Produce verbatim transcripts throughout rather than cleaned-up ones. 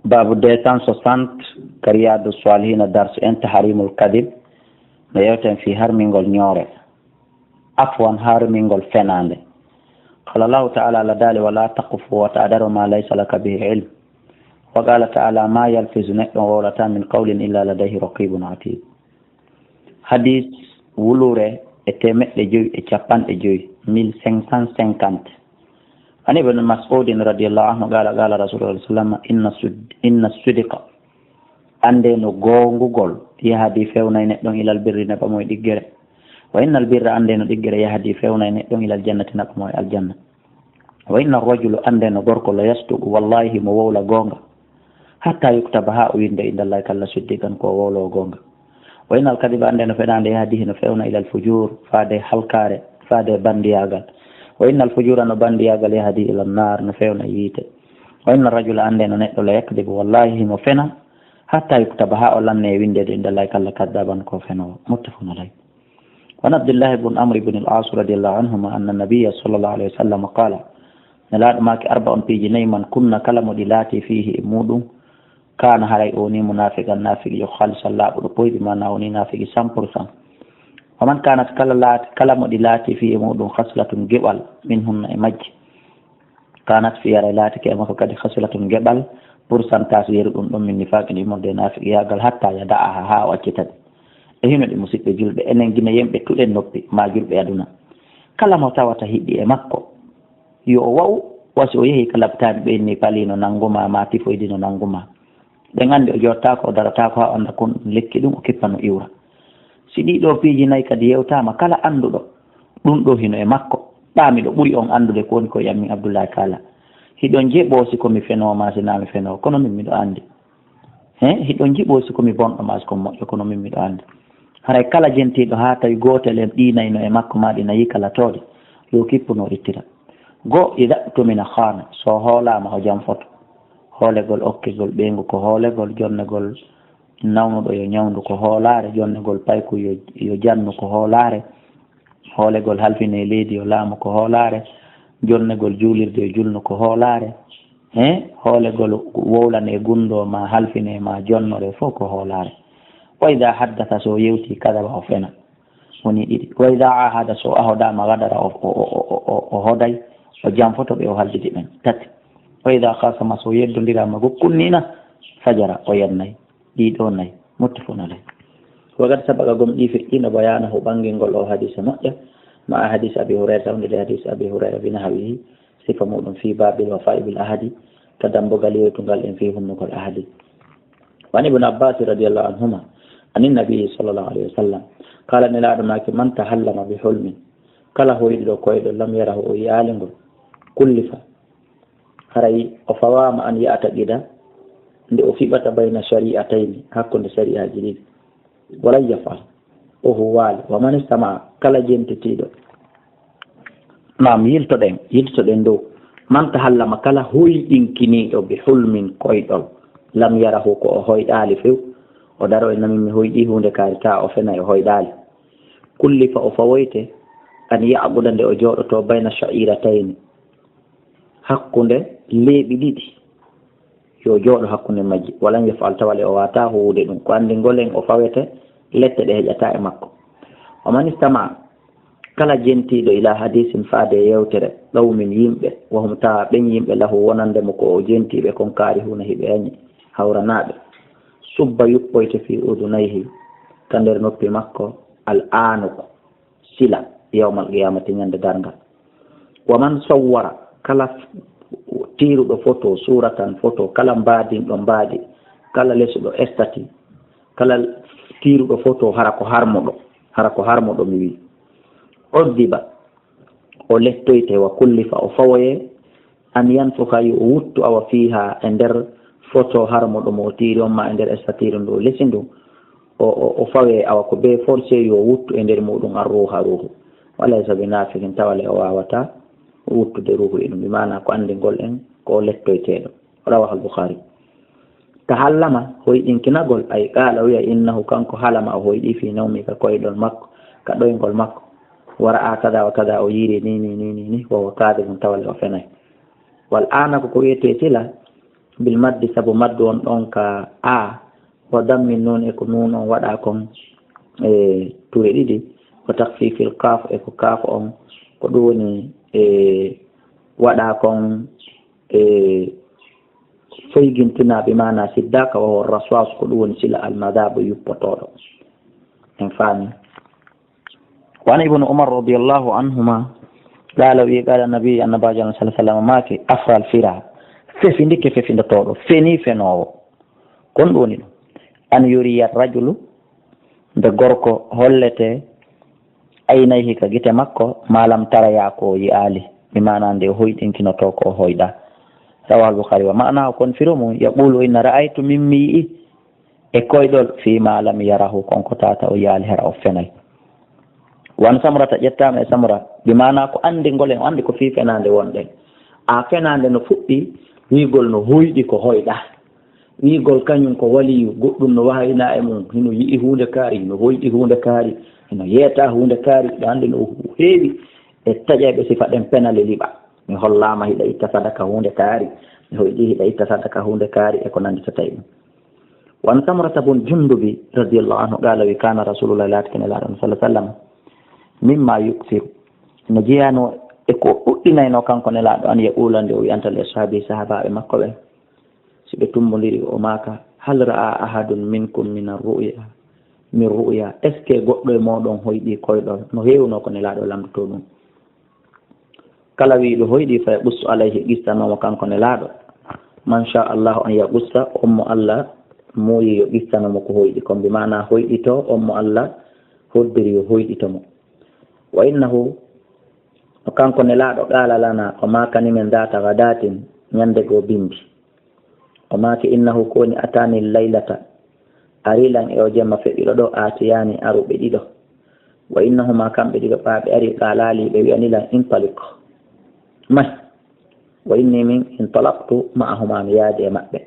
Babu deux cent soixante, ka Riyadu Salihina, darsu en, Taharimul Kadib, no yewten fii harmingol ñoore, afwan, harmingol fenaande. Qala Allahu ta'ala, Allah daali, "Wala taqfu, wata a daro ma laysa laka bihi ilm." Wa qala ta'ala, "Ma yalfizu", neɗɗo wowlata, "min qawlin illa ladayhi raqibun atid." Hadis wulure e temeɗɗe joyi e capanɗe joyi, mille cinq cent cinquante. An Ibn Mas'udin radiyallahu anhu qala, qala Rasulullah sallallahu alaihi wasallam, "Inna sud-, inna sidqa", ande no goongugol, "yahdi", fewnay neɗɗon, "ilal birri", naɓa mo e ɗiggere. "Wa innal birra", ande no ɗiggere, "yahdi", fewnay neɗɗon, "ilal jannati", naɓa mo e aljanna. "Wa inna rajulu", ande no gorko, "la yasduqu", wallahi mo wowla goonga, "hatta yuktaba", ha o winde, "indallahi", kalla, "siddiqan", ko wowlo goonga. "Wa innal kadiba", ande no fenaande, "yahdi", hino fewna, "ilal fujur", faade halkare, faade bandiyagal. "Wa innal fujura", no bandiyagal, "yahdi ilan nar", no fewna yiite. "Wa inna rajula", ande no neɗɗo, "la yakdibu", wallahi himo fena, "hatta yuktaba", ha o lanne e windede, "indallahi", kalla, "kaddaban", ko fenowo. Muttafaqun alayh. Wa an Abdillahi bun Amr ibn al-As radiyallahu anhuma anna Nabiyya sallallahu alayhi wa sallam qala, Nelaaɗo maaki, "Arba'un", piiji nayi, "man kunna", kala mo ɗi laati, "fihi", e muɗum, "kana", haray o woni, "munafiqan", nafiqijo, "khalisan", laaɓuɗo poy, bi maana o woni nafiki cent pour cent. "Wa man kanat", kala laati, kala mo ɗi laati, "fihi", e muɗum, "khaslatun", geɓal, "minhunna", e majji, "kanat", fihi, haray laatike, "e makko kadi, khaslatun", geɓal, "pourcentage", yeru ɗum ɗon, "min nifaqin", immorde e nafiqiyaagal, "hatta yada'aha", ha o accita ɗi. E hino ɗi, musiɓɓe julɓe, enen Gine yimɓe tuɗen noppi, ma julɓe aduna. Kala mo tawata hiɗi e makko, yo o wa'u, wa si o yehi ka lapitaani, ɓe inni palino nanguma, ma tifoydi no nanguma. Ɓen andi o jottaako, o darataako, ha o anda kon lekki ɗum, o kippa no iwra. Si ɗii ɗoo piiji nayi kadi yewtaama, kala anduɗo ɗum ɗoo hino e makko, ɓaa miɗo ɓuri on andude ko woni ko yammi Abdullahi Kaala. Hiɗon jeɓoo si ko mi fenoo ma si naa mi fenoo, kono min miɗo andi. He, hiɗon jiɓoo si ko mi bonɗo ma si ko moƴƴo, kono min miɗo andi. Haray kala jentiiɗo haa tawi gootel en ɗii nayi no e makko, ma ɗi nayi kala tooɗi, yo kippu no ittira. Go, ida tumina khana, so hoolaama o janfoto. Hoolegol okkegol ɓeyngu ko hoolegol, jonnegol nawnuɗo yo ñawndu ko hoolaare, jonnegol payku yo, yo jannu ko hoolaare, hoolegol halfine leydi yo laamu ko hoolaare, jonnegol juulirde yo julnu ko hoolaare, he, hoolegol wowlane gunndoo ma halfine ma jonnore fof ko hoolaare. Wa ida haddasa, so yewti, kadaba, o fena. Woni ɗiɗi. Wa ida ahada, so ahodaama, gadara, o, o, o, o, o hoday, o janfoto ɓe, o haldidi ɓen. Tati. Wa ida khasama, so yeddondiraama go kunnina, fajara, o yennay. Ɗii ɗoo nayi. Muttafaqun alayh. Wa qad sabaqa, gom ɗii feƴƴiino, bayaanahu, ɓanngingol oo hadiisa moƴƴa, ma hadiisi Abi Hurayra, tawde hadiisi Abi Hurayra, bi nahwihi, sifa muɗum, fi baabil wafa'i bil ahdi, ka dambugal yewtungal en fii hunnugol ahdi. Wa an Ibn Abbas radiyallahu anhuma, anin Nabi sallallahu alayhi wa sallam, qala, Nelaaɗo maaki, man tahallama bi hulmin, kala hoyɗiɗo koyɗol, lam yarahu, o yi'aali ngol, kullifa, haray o fawaama an ya'taqida, nde o fiɓata, bayna shari'atayni, hakkunde shari'aaji ɗiɗi. Walan yaf'al, o huuwaali. Wa man istama'a, kala jentitiiɗo. Naam, yiltoɗen, yiltoɗen dow. Man tahallama, kala hoyɗinkiniiɗo, bi hulmin, koyɗol, lam yarahu, ko o hoyɗaali few. O daro e namin mi hoyɗii huunde kaari, taa o fena e hoyɗaali. Kullifa, o fawoyte, an ya'quda, nde o jooɗoto, bayna sha'iratayni, hakkunde leeɓi ɗiɗi, yo jooɗo hakkunde majji. Walan yaf'al, tawale o waawataa huuwude ɗum. Ko anndi ngolen o fawete, lette ɗe heƴataa e makko. Wa man istama'a, kala jentiiɗo, ila hadisin, faade e yewtere, qawmin, yimɓe, wa hum, tawa ɓen yimɓe, lahu, wonande mo ko o jentiiɓe kon, kaarihuuna, hiɓe añi, hawranaaɓe, subba, yuɓɓoyte, fi udunayhi, ka nder noppi makko, al aanuku, sila, yawmal qiyamati, ñande darngal. Wa man sawwara, kala tiiruɗo foto, suratan, foto, kala mbaadinɗo mbaadi, kala lesuɗo estati, kala tiiruɗo foto, hara ko harmuɗo, hara ko harmuɗo, mi wi, uddiba, o lettoyte, wa kullifa, o fawoye, an yanfuka, yo o wuttu, awa, fiiha, e nder foto harmuɗo mo o tiiri on, ma e nder estatiiru ndu o lesi ndu, o, o, o fawe, awa, ko bee forcé, yo o wuttu e nder muɗum ar ruuha, ruuhu. Walaysa bi nafikin, tawale o waawata wuttude ruuhu e ɗum, bi maana ko anndingol en ko o lettoyteeɗo. Rawahu al Bukhari. Tahallama, hoyɗinkinagol, ay qaala, o wiya, innahu, kanko, halama, o hoyɗi, fi nawmi, ka koyɗol makko, ka ɗoyngol makko, wa ra'a kada wa kada, o yiiri ni, ni, ni, ni, ni, wa huwa kadibun, tawale o fenay. Wal aanaku, ko wiyetee sila, bil maddi, sabu maddu on ɗon ka a, wa dammi nun, e ko nun on waɗa kon e ture ɗiɗi, wa takhfifil kaf, e ko kaf on ko ɗum woni e waɗa kon e foygintina, bi maana siddaka, wa huwa raswas, ko ɗum woni sila almadhabu yuppotoɗo. En faami. Wa an ibnu Umar radiyallahu anhuma qala, wi qala nabi, annabajo sallallahu alaihi wasallam maaki, afral fira, fefindike fefindotooɗo, feni fenoowo. Kon ɗum woni ɗum. An yuriya rajulu, nde gorko hollete, aynayhi, ka gite makko, ma lam tara, ya ko o yi'aali, bi maana nde o hoyɗinkinotoo ko o hoyɗa. Rawahul Bukhari. Wa maana kon firo mum, yaqulu, inna ra'aytu, min mi yi'i, e koyɗol, fi ma lam yarahu, kon ko tata o yi'aali, hara o fenay. Wan Samrata, ƴettaama e Samra, bi maana ko anndi ngol en, o anndi ko fii fenaande wonɗen. A fenaande no fuɗɗi, wiigol no hoyɗi ko hoyɗa. Wiigol kañum ko waliyu, goɗɗum no wahayna e mum, hino yi'i huunde kaari, hino hoyɗi huunde kaari, hino yeeta huunde kaari, ɗo hannde no heewi e taƴayɓe sifa ɗen penale liɓa. Mi hollaama hiɗa itta sadaka huunde kaari, mi hoyɗi hiɗa itta sadaka huunde kaari, e ko nannditata e ɗum. Wan Samrata bun Jundubi radiyallahu anhu qala, wi kana Rasulullah, laatike Nelaaɗo sallallahu alaihi wasallam, mimma yuksiru, no jeyanoo e ko ɗuɗɗinayno kanko Nelaaɗo, an yaqula, nde o wi'anta li ashabi, sahabaaɓe makko ɓen, si ɓe tumbondiri, o maaka, hal ra'a ahadun minkum min ar-ru'ya, min ru'ya, est ce que goɗɗo e mooɗon hoyɗi koyɗol? No heewno ko Nelaaɗo lamndotoo ɗum. Kala wi'uɗo hoyɗi, fa yaqussu alayhi, qissanoo mo kanko Nelaaɗo. Man sha Allahu an yaqussa, on mo Allah muuyi yo qissano mo ko hoyɗi kon, bi maana hoyɗito, on mo Allah hoddiri yo hoyɗito mo. Wa innahu, kanko Nelaaɗo, qala lana, o maakani men, data gadatin, ñande goo bimbi. O maaki, innahu, ko woni, atani laylata, ari lan e o jemma feƴƴuɗo ɗo, atiyani, aruɓe ɗiɗo. Wa innahuma, kamɓe ɗiɗo, ɓaaɓe ari, qalaali, ɓe wi'ani lan, intaliq, mah. Wa inni, min, intalaqtu ma'ahuma, mi yaadi e maɓɓe.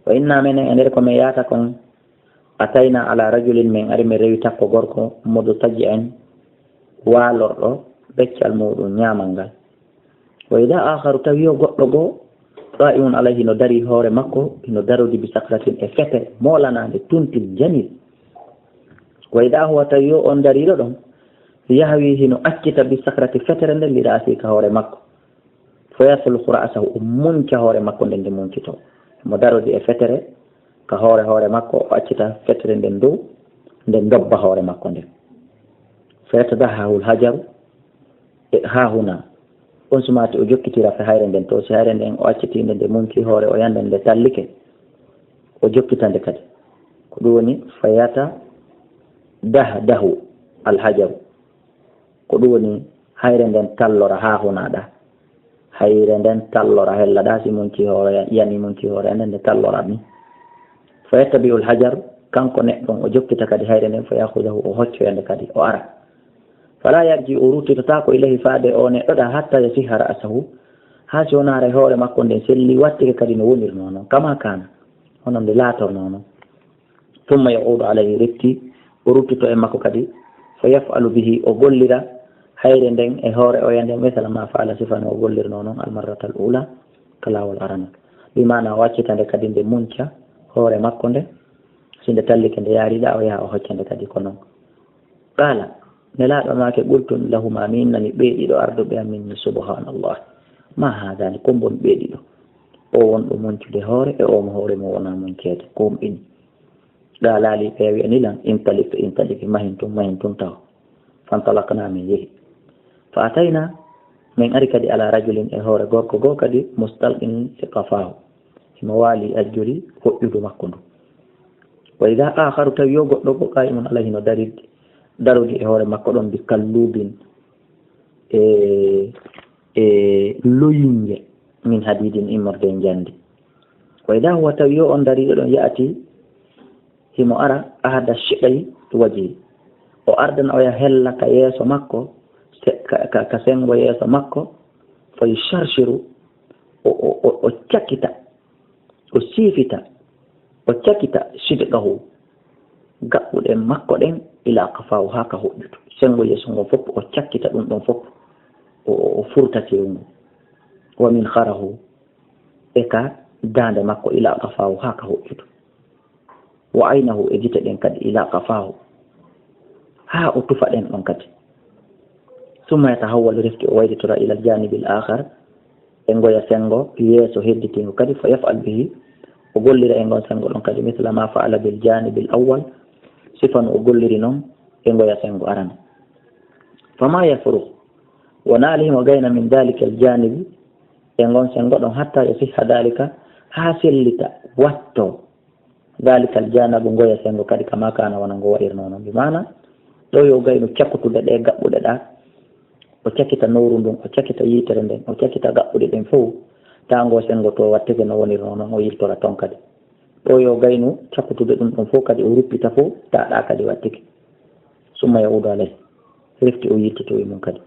Wa inna, menen, e nder ko min yaata kon, atayna ala rajulin, min ari, min rewi takko gorko, mudtaji'an, waalorɗo beccal muuɗum, ñaamal ngal. Wa ida akharu, tawi yo goɗɗo goo, qa'imun alayhi, no dari hoore makko, hino darodi, bi sakratin, e fetere moolanaande, tuntin, janil. Wa ida huwa, tawi yo on dariiɗo ɗon, yahwi, hino accita, bi sakrati, fetere nden, li ra'si, ka hoore makko. Fa yasluqu ra'sahu, o munca hoore makko nden, nde muncito. Mo darodi e fetere ka hoore hoore makko, o accita fetere nden dow, nde dobba hoore makko nden. Fa yatadahahu al-hajaru, e ha huna. On sumaati o jokkitira fe hayre nden to, si hayre nden o accitiinde, nde munci hoore o yande, nde tallike, o jokkita nde kadi. Ko ɗum woni fa yatadahdahu al-hajaru. Ko ɗum woni hayre nden tallora ha huna ɗa. Hayre nden tallora hella ɗa, si munci hoore, yani munci hoore, nden nde tallora ni. Fa yattabi'u al-hajar, kanko neɗɗo on o jokkita kadi hayre nden, fa ya'khudahu, o hoccoya nde kadi, o ara. Fala yarji, o ruttitotaako, ilayhi, faade o neɗɗo ɗa, hatta yasiha ra'sahu, ha si wonare hoore makko nden selli, wattike kadi no wonirnoo non, kama kana, hono nde laatornoo non. Thumma ya'udu alayhi, refti o ruttoto e makko kadi, fa yaf'alu bihi, o gollira hayre nden e hoore oya nden, misla ma fa'ala, sifa no o gollirnoo non, al marrata al ula, ka laawol aranol. Bi maana o accita nde kadi nde munca hoore makko nde, si nde tallike nde yaari ɗa, o yaha o hocca nde kadi ko non. Qala, Nelaaɗo maaki, qultu lahuma, mi innani ɓee ɗiɗo arduɓe am, min ni, subhanallah, ma hadani, ko mbon ɓee ɗiɗo? O wonɗo muncude hoore, e o mo hoore mo wona munceede, ko on ɓeni? Qalaali, ɓe wi'ani lan, intalik, intalik, mahin tun, mahin tun taw. Fantalakna, min yehi. Fa atayna, min ari kadi ala rajulin, e hoore gorko goo kadi, mustalqin siqafahu, himo waali ajjuli hoƴƴudu makko ndu. Wa ida akharu, tawi yo goɗɗo goo, qa'imun alayhi, no dari, darodi e hoore makko ɗon, bi kallubin, e, e loyinge, min hadidin, immorde e njandi. Wa ida huwa, tawi yo on dariiɗo ɗon, ya'ti, himo ara, ahada shiqay wajhi, o ardana oya hella ka yeeso makko, se-, ka, ka, ka sengo yeeso makko, fa yusharshiru, o, o, o, o cakita, o siifita, o cakita, shidqahu, gaɓɓuɗe makko ɗen, ila qafahu, haa ka hoƴƴudu. Senngo yeeso ngon fof, o cakkita ɗum ɗon fof, o, o, o furta tew ngu. Wa minkharahu, e ka daande makko, ila qafaahu, haa ka hoƴƴutu. Wa aynahu, e gite ɗen kadi, ila qafaahu, haa o tufa ɗen ɗon kadi. Summa yatahawwal, refti o waylitora, ilal jaanibil aakhar, e ngoya senngo yeeso hedditingo kadi, fa yaf'al bihi, o gollira e ngon senngo ɗon kadi, misla ma fa'ala bil jaanibil awwal, sifa no o golliri non e ngoya senngo arano. Fama yafruq, wona alaa himo gayna min daalikal jaanibi, e ngon senngo ɗon, hatta yasihha daalika, haa sellita, watto, daalikal jaanabu, ngoya senngo kadi, kama kana, wona ngo wa'irno non. Bi maana, ɗo yo gaynu cakkutude ɗe gaɓɓuɗe ɗa, o cakita nowru ndun, o cakita yitere nden, o cakita gaɓɓuɗe ɗen fow, taa ngo senngo to wattike no wonirno non, o yiltora ton kadi. Ɗo yo gaynu cakkutude ɗum ɗon fow kadi, o ruppita fow, taa ɗa kadi wattike. Summa ya'udu alayhi, refti o yiltito e mum kadi.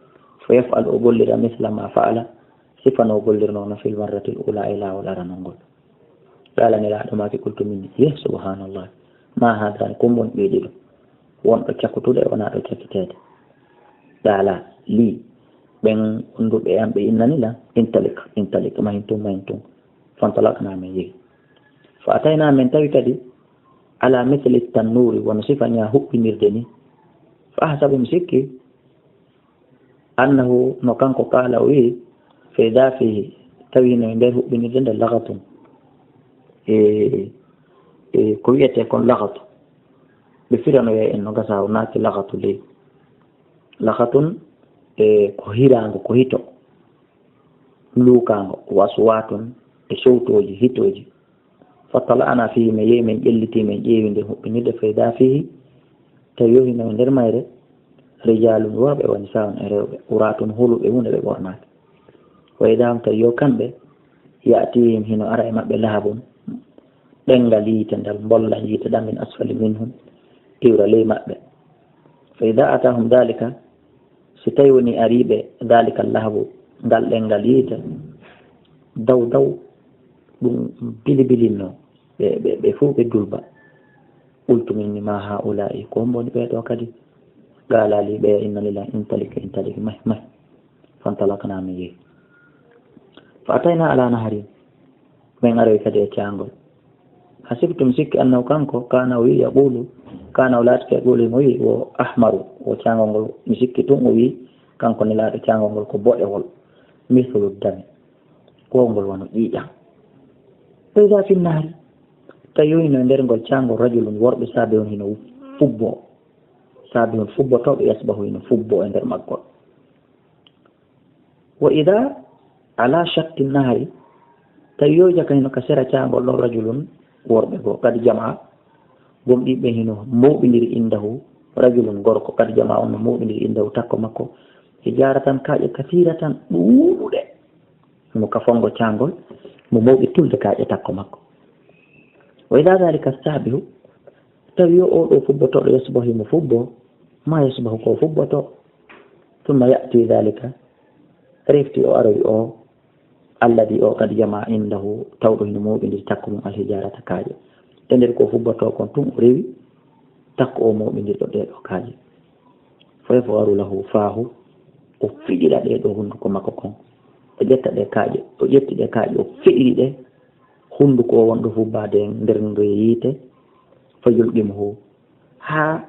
Fa yaf'al, o gollira, misla ma fa'ala, sifa no o gollirno non, fil marratil ula, e laawol aranol ngol. Qaala, Nelaaɗo maaki, qultu min, yeh, subhanallah, ma haadaani, ko mbon ɓee ɗiɗo? Won ɗo cakkutude, wonaa ɗo cakkiteede. Qaala lii, ɓen wonduɓe e am ɓe innani lan, intalik, intalik, mahin tun, mahin tun. Fantalaqnaa, min yehi. Fa ataynaa, min tawi kadi, ala misli tannuuri, wano sifa ñaa huɓɓinirde ni. Fa ahsabu, mi sikki, annahu, no kanko qaala o wi'i, fa idaa fiihi, tawi hino e nder huɓɓinirde nde lagatun. E, e ko wi'etee kon lagatu. Ɓe firanoya en no gasa o naati lagatu ley. Lagatun, e ko hiraango, ko hito. Luukaango, wa aswaatun, e sowtooji, hitooji. Fattala'naa fiihi, min yehi, min ƴellitii, min ƴeewi nden huɓɓinirde, fa idaa fiihi, tawi yo hino e nder mayre, rijaalun, worɓe, wa nisaa'un, e rewɓe, uraatun, holuɓe, wonɓe ɓe ɓornaaki. Wa idaa hum, tawi yo kamɓe, ya'tiihim, hino ara e maɓɓe, lahabun, ɗenngal yiite ngal, mbollan yiite ɗan, min asfali minhum, iwra ley maɓɓe. Fa idaa ataahum daalika, si tawi woni arii ɓe, daalikal lahabu, ngal ɗenngal yiite, daw daw, ɗum bilibilinno ɓe, ɓe, ɓe fow ɓe dulba. Qultu min, ma haa'ulaa'i, ko hombo woni ɓee ɗoo kadi? Qaala lii, ɓe innani lan, intalik, intalik, mah, mah. Fantalaqnaa, min yehi. Fa ataynaa alaa naharin, min aroyi kadi e caangol. Hasibtu, mi sikki, annahu, kanko, kaana, o wi'i, yaquulu, kaana, o laatike, yaquulu, himo wi'i, wo ahmaru, wo caangol ngol, mi sikki tun o wi'i, kanko Nelaaɗo, caangol ngol ko boɗewol, mislu dami, ko ngol wano ƴiiƴam. Fa idaa fin nahri, tawi yo hino e nder ngol caangol, rajulun, worɓe, saabihun, hino fubboo, saabihun, fubbotooɓe, yasbahu, hino fubboo e nder maggol. Wa idaa alaa shatti nahri, tawi yo jaka hino ka sera caangol ɗon, rajulun, worɓe goo, qad jamaa, gomɗinɓe hino mooɓindiri, indahu, rajulun, gorko, qad jamaa, on no mooɓindiri, indahu, takko makko, hijaaratan, kaaƴe, kasiiratan, ɗuuɗuɗe. Himo ka fongo caangol, mo mooɓi tulde kaaƴe takko makko. Wa idaa daalika saabihu, tawi yo oo ɗoo fubbotooɗo, yasbahu, himo fubboo, ma yasbahu, ko fubbotoo. Summa ya'tii daalika, refti o aroyi oo, alladii, oo qad jamaa indahu, tawɗo hino mooɓindiri takko mum, alhijaarata, kaaƴe. E nder ko fubbotoo kon tun o rewi takko oo mooɓindirɗo ɗee ɗoo kaaƴe. Fa yafgharu lahu faahu, o fiɗira ɗee ɗoo hunduko makko kon. O ƴetta ɗee kaaƴe, o ƴetti ɗee kaaƴe, o fiɗiri ɗe hunduko oo wonɗo fubbaade e nder nde yiite. Fa yulqimuhu, haa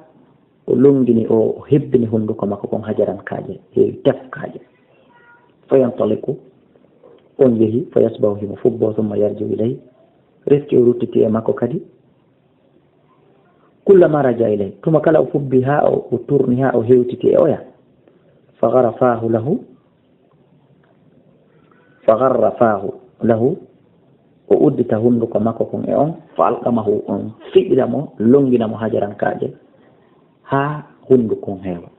o longini o, o hebbini hunduko makko kon hajaran kaaƴe, heewi tef kaaƴe. Fa yantaliqu, on yehi, fa yasbahu, himo fubboo, summa yarji'u ilayhi, refti o ruttiti e makko kadi. Kullama raja ilayhi, tuma kala o fubbi haa o, o turni haa o hewtiti e oya. Fa gharra faahu lahu, fa gharra faahu lahu, o uddita hunduko makko kon e on, fa alqamahu, on fiɗira mo, longina mo hajaran kaaƴe, haa hunduko on heewa.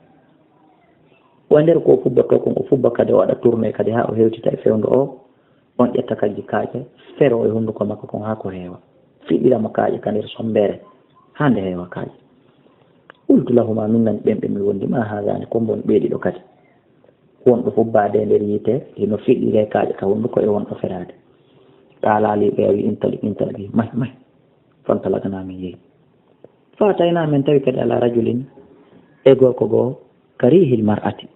O e nder ko o fubbotoo kon, o fubba kadi, o waɗa tourné kadi haa o hewtita e fewndo o, on ƴetta kadi kaaƴe, fero e hunduko makko kon haa ko heewa. Fiɗira mo kaaƴe ka nder sombere, haa nde heewa kaaƴe. Qultu lahuma, min nani ɓen ɓe mi wondi, ma haadaani, ko mbon ɓee ɗiɗo kadi? Wonɗo fubbaade e nder yiite, hino fiɗɗiree kaaƴe ka hunduko e wonɗo feraade. Qaalaa lii, ɓe wi'i, intalik, intalik, mah, mah. Fantalaqnaa, min yehi. Fa ataynaa, min tawi kadi alaa rajulin, e gorko goo, kariihil mar'ati.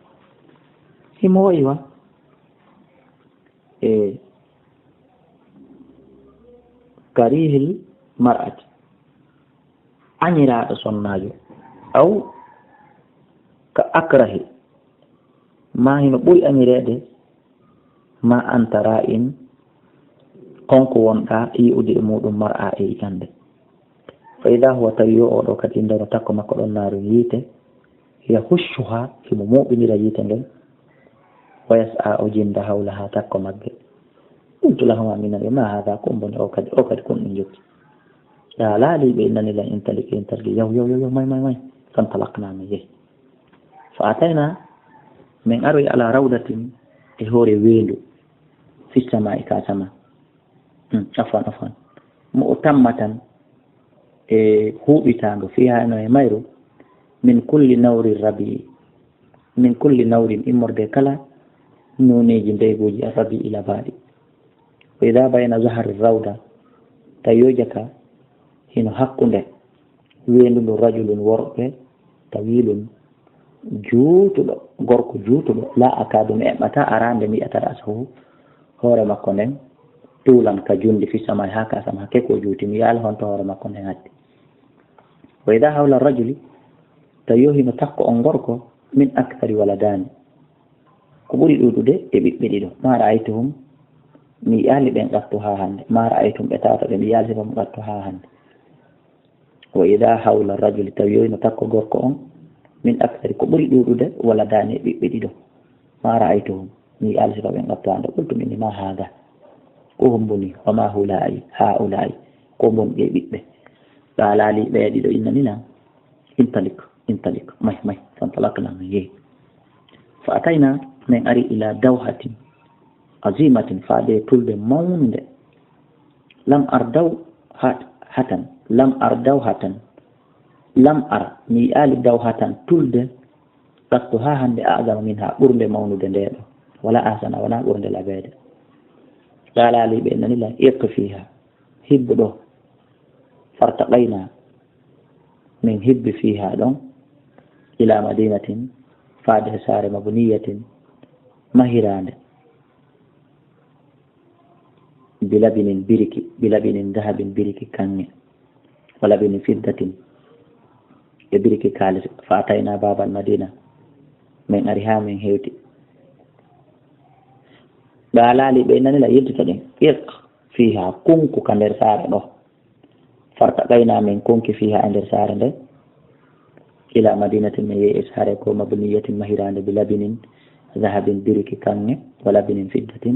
Himo wa'i wa. E كريه المرأة, añiraaɗo sonnaajo, أو كأكره, maa hino ɓuri añireede, ما أنت راء, kon ko wonɗaa yi'ude e muuɗum, مرآة, e yi'ande. فإذا هو, tawi yo oo ɗoo kadi, عنده, no takko makko ɗon, نار, yiite, يهشها, himo mooɓinira yiite nden, ويسعى, o jinda, حولها, takko magge. قلت لهما, miin nani ɓe, ما هذا, ko honɗun woni oo kadi, oo kadi ko honɗun jokki? قالا لي, ɓe innani lan, انطلق, انطلق, yahu, yahu, yahu, yahu, may, may, may. فانطلقنا, men yehi. فأتينا, men aroyi, على روضة, e hoore weendu, في السماء, ka samaa. Hmm, afwan, afwan. مؤتمة, e huuɓitaandu, فيها, no e mayru, من كل نور الربيع, من كل نور, immorde kala nooneeji ndeyguuji الربيع, labaaɗi. وإذا بين ظهر الروضة, tawi yo jaka hino hakkunde weendu ndun, رجل, worɓe, طويل, juutuɗo, gorko juutuɗo, لا أكاد, mi eɓɓataa araade mi yi'ata, رأسه, hoore makko nden, طولا, ka junndi, في السماء, haa ka samaa, hakke ko juuti, mi yi'aali honto hoore makko nden hatti. وإذا حول الرجل, tawi yo hino takko on gorko, من أكثر ولدان, ko ɓuri ɗuuɗude e ɓiɓɓe ɗiɗo, ما رأيتهم, mi yi'aali ɓen qattu haa hannde, ما رأيتهم, ɓe tawata ɓe, mi yi'aali sifa mun qattu haa hannde. وإذا حول الرجل, tawi yo hino takko gorko on, من أكثر, ko ɓuri ɗuuɗude, ولدان, e ɓiɓɓe ɗiɗo, ما رأيتهم, mi yi'aali sifa ɓen qattu haa hannde. قلت, min ni, ما هذا, ko honɗun woni, وما هؤلاء, هؤلاء, ko honɗun woni ɓee ɓiɓɓe? قالا لي, ɓee ɗiɗo innani lan, انطلق, انطلق, may, may. فانطلقنا, men yehi. فأتينا, men ari, إلى دوحة عظيمة, faade tulde mawnde. لم أر دوحة, لم أر دوحة, لم أر, mi yi'aali, دوحة, tulde, قط, haa hannde, أعظم منها, ɓurnde mawnude ndee ɗoo, ولا أحسن, wonaa ɓurnde labeede. قالا لي, ɓe innani lan, اقع فيها, hibbo ɗoo. فارتقينا, men hibbi, فيها, ɗon, إلى مدينة, faade saare, مبنية, mahiraande, بلبن, biriki, بلبن ذهب, biriki kaŋŋe, ولبن فضة, e biriki kaalis. فأتينا باب المدينة, men ari haa men hewti. قالا لي, ɓe innani lan, yiltito ɗen, اقع فيها, konku ka nder saare ɗoo. فارتقينا, men konki, فيها, e nder saare nden. إلى مدينة, men yehi e saare goo, مبنية, mahiraande, بلبن ذهب, biriki kaŋŋe, ولبن فضة,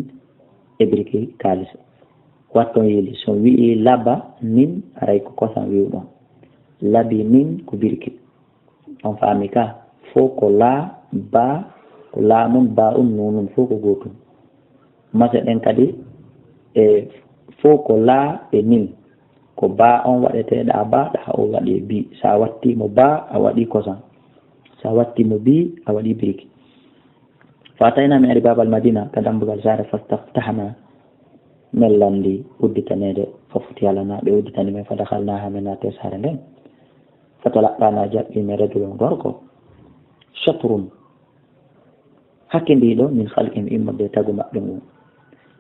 e biriki kaalis. Watton yiili, si on wi'i لبن, aray ko kosam wi'uɗon. لبن ko biriki. On faami ka? Fow ko laa, baa, ko laamun, baa'un, nuunun, fow ko gootun. Mase ɗen kadi, e, fow ko laa e min. Ko baa on waɗetee ɗaa baa, ɗaa o waɗee bii. So a wattii mo baa, a waɗii kosam. So a wattii mo bii, a waɗii biriki. فأتينا, men ari, باب المدينة, ka dambugal saare, فاستفتحنا, men lanndii udditaneede, ففتح لنا, ɓe udditani men, فدخلناها, men naati e saare nden. فتلقانا, jaɓɓii men, رجل, gorko, شطر, hakindiiɗo, من خلقهم, immorde e tagu maɓɓe ngun,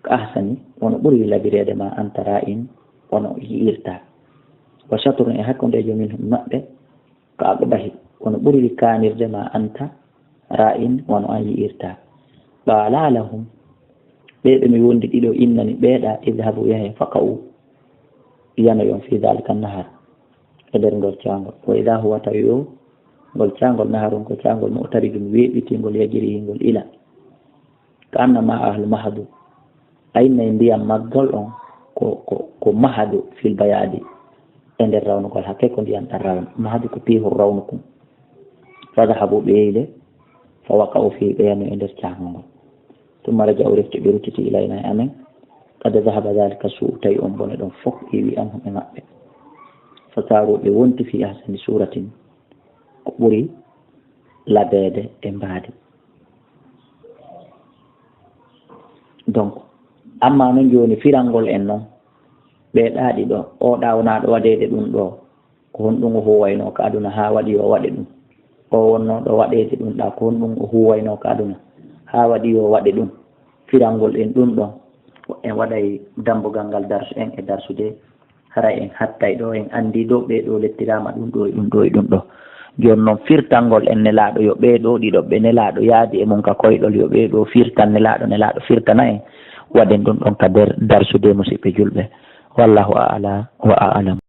كأحسن, wano ɓuri labireede, ما أنت راء, wano yi'irtaa, وشطر, e hakkundeejo, منهم, maɓɓe, كأقبح, wano ɓuri kaanirde, ما أنت راء, wano an yi'irtaa. قالا لهم, ɓee ɓe mi wondi ɗiɗo innani ɓee ɗaa, اذهبوا, yahee, فاقعوا, yanoyon, في ذلك النهر, e nder ngol caangol. وإذا هو, tawi o, ngol caangol, نهر, ko caangol, مؤترج, weeɓitiingol, يجري, hingol ila. كأن ماؤه المهد, aynay ndiyam maggol on ko, ko, ko mahadu في البياض, e nder rawnugol, hakke ko ndiyam ɗam rawni. Mahadu ko piihol rawnukun. فذهبوا, ɓe yehi le, فوقعوا فيه, ɓe yanoyi e nder caangol ngol. ثم رجعوا, refti ɓe ruttiti, إلينا, e amen. قد ذهب ذلك السوء, tawi on bone ɗon fow iwii, عنهم, e maɓɓe. فصاروا, ɓe wonti, في أحسن صورة, ko ɓuri labeede e mbaadi. Donc, amma non jooni firangol en non, ɓee ɗaa ɗiɗo, oo ɗaa wonaa ɗo waɗeede ɗun ɗoo, ko honɗun o huuwaynoo ka aduna haa waɗi yo o waɗe ɗun? Oo wonnoo ɗo waɗeede ɗun ɗaa, ko honɗun o huuwaynoo ka aduna haa waɗi yo o waɗe ɗun? Firangol en ɗun ɗon, en waɗay dambugal ngal darsu en e darsude Hara en hattay ɗo, en anndi ɗo ɓee ɗo lettiraama ɗum ɗo e ɗum ɗo e ɗum ɗo. Jooni noon, firtangol en Nelaaɗo yo ɓee ɗo ɗiɗo ɓe Nelaaɗo yaadi e mum ka koyɗol, yo ɓee ɗo firtan Nelaaɗo, Nelaaɗo firtana en, waɗen ɗum ɗon ka nder darsude, musiɓɓe julɓe. Wallahu a'ala wa a'lam.